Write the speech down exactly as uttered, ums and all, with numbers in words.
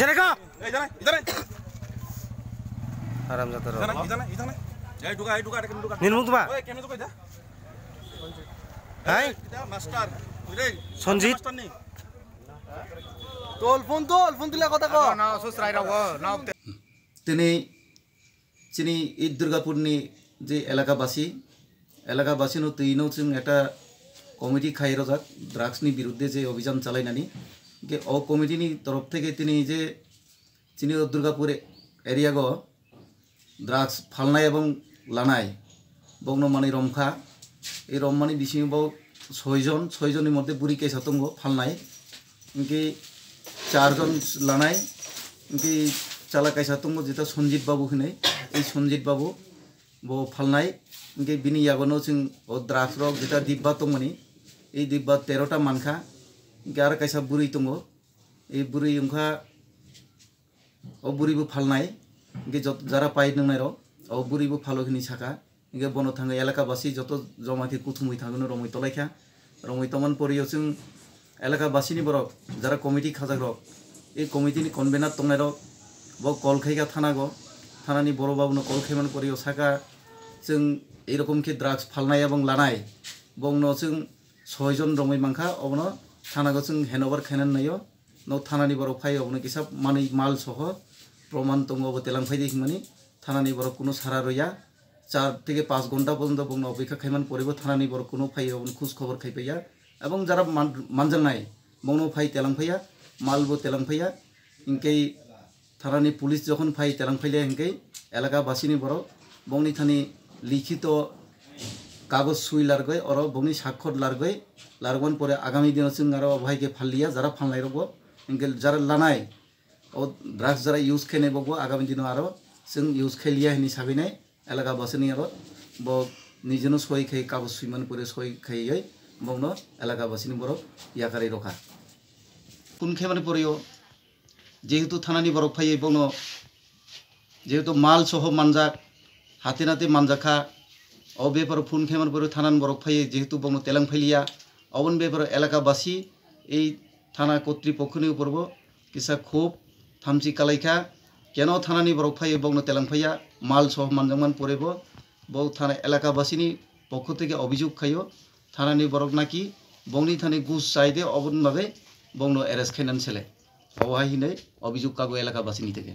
Jare ko? Ei, jare, jare. Haram jata rok. Jare, jare, jare. Ei, duga, ei, duga, duga. Nini mung tuma? Ei, kemne duga, ja. Hai? Ei, master. Ei, Sanjit. Master ni. Tol phone, tol phone tila kotha ko. Tini chini ei Durgapurni je elakabasi, elakabasino twino chwng ekta committee khai rojak, drugsni biruddhe je obhijan chalainani. Hwnkhe o committeeni torof theke tini je chini o Durgapur areago drugs phalnai ebong lanai, bokno manwi romkha. Ei rommani bisingo bo soijon, soijonni moddhe buri kaisa tongo phalnai, hwnkhe charjon lanai, hwnkhe chala kaisa tongo, jeta Sanjit Babu hinwi. Ei Sanjit Babu bo phalnai, hwnkhe bini yagono chwng o drugs rok jeta dibba tongmani, ei dibba terota mankha, hwnkhe aro kaisa bwrwi tongo, ei bwrwi wngkha o bwrwi bo phalnai, hwnkhe jot-, jara pai nwngnai rok o bwrwi bo phalo hinwi sakha. Hingke bono thangwi elaka basi joto joma khe kuthumwi thangwi no romwi tolai kha. Romwi tongmani poriyo chwng elaka basini borok jara committee khajak rok, ei committee ni convener tongnai rok bo call khai kha thana go, thana ni borok babu no call khai mani poriyo saka chwng ei rokom khe drugs phalnai ebong lanai bong no chwng soi jon romwi mankha, obono thana go chwng handover khainani naio. No thana ni borok phai obono kisa manwi mal soho proman tongo, obo telang phai di hwnmani thana ni borok kuno sara rwya. Char theke panch ghonta porjonto bongno opekha khaimani poribo thanani borok kuno phaiya, oboni khoj khobor khaipaiya. Ebong jara man-, manjaknai bongno phai telang phaiya, malbo telang phaiya. Hinkhe thanani police jokhon phai telang phaile hinkhe elaka basini borok bongni thani likhito kagoj sui largoi, oro bongni sakhor largoi, largmani pore agami dino chwng aro bahai khe phalliya jara phalnairokbo. Hinkhe jara lanai o drugs jara use khainai bokbo agami dino aro chwng use khailiya hinwi sagwi nai. Elaka basini aro bo nijeno soi khai kagoj swimani pore soi khaiwi bongno elaka basini borok yakarwi rokha. Phone khaimani poreyo jehetu thanani borok phaiwi bongno jehetu mal soho manjak, hati nati manjakha, o beparo phone khaimani pore thanani borok phaiwi jehetu bongno telang phailiya, oboni beparo elaka basi ei thana kotripokhoni uporbo kisa khub thamchi kalaikha. Keno thanani borok phaiwi bongno telang phaiya, mal soho manjakmani porebo bo thana elaka basini pokho theke obhijog khaio, thanani borok naki bongni thani gus chaide oboni bagwi bongno arrest khainani sele. Obo hai hinwi obhijog kago elaka basini theke.